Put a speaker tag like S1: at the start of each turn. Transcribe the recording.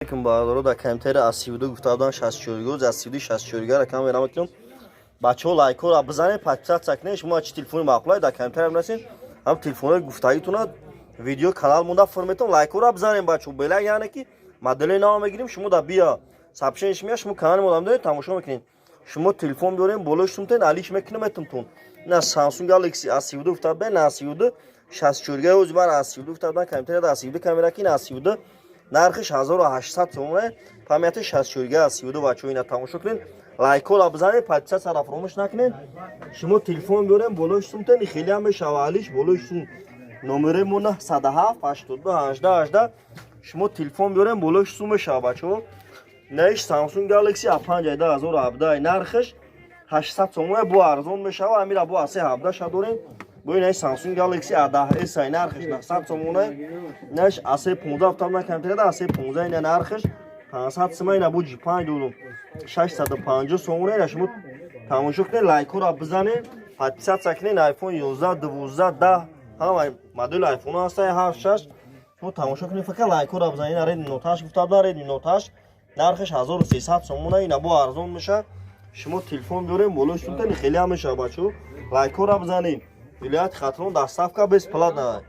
S1: Алейкум, бародаро. Дар комментари А32 гуфта будам, 64 аз 32 64 ракам мерам мекунам. Бачаҳо, лайкҳоро бизанед, подписаться кунед. Шумо чи телефони маъқулай, дар комментария бинависед. Ҳам телефонҳои гуфтагитона видео канал монда форметон. Лайкҳоро бизанед, бачаҳо. Бела, яъне ки модели нав мегирим, шумо да бия сообщение мея, шумо канали модам доред, тамошо мекунед. Шумо телефон биёрем, болои сумтен алиш мекунем метумтон. На Samsung Galaxy A32 гуфта будем, на A32 64 ози ман A32 гуфта будам комментария да A32 камера ки на A32 нархиш 1800 сомона, памяти 64 A32. Бачаҳо, ина тамошо кунед, лайкҳоро бизанед, подписаться фаромӯш накунед. Шумо телефон биёрем, болои сумтен хеле ҳам мешава алиш болои сум. Номерои мо 907 82 18 18. Шумо телефон биёрем, болои сум мешава, бачаҳо. Наиш Samsung Galaxy A5 2017, нархиш 800 сомона, бо арзон мешава. Амира бо A17 ша дорем. Бо инаи Samsung Galaxy A10s, нархиш 900 сомона. Наиш A15 гуфтам на компютер A15, ина нархиш 500 сима. Ина бо G5 дорум, 650 сомона. Ина шумо тамошо кунед, лайкҳоро бизанед, подписаться кунед. iPhone 11, 12, 10, ҳама модели iPhone ҳастанд, 7, 6. Шумо тамошо кунед, фақат лайкҳоро бизанед. Ина Redmi Note 8 гуфта будам, Redmi Note 8 нархиш 1300 сомона, ина бо арзон мешавад. Шумо телефон биёрем, болои сумтани хеле ҳам мешавад. Бачаҳо, лайкҳоро бизанед. Вилояти Хатлон, доставка бесплатно.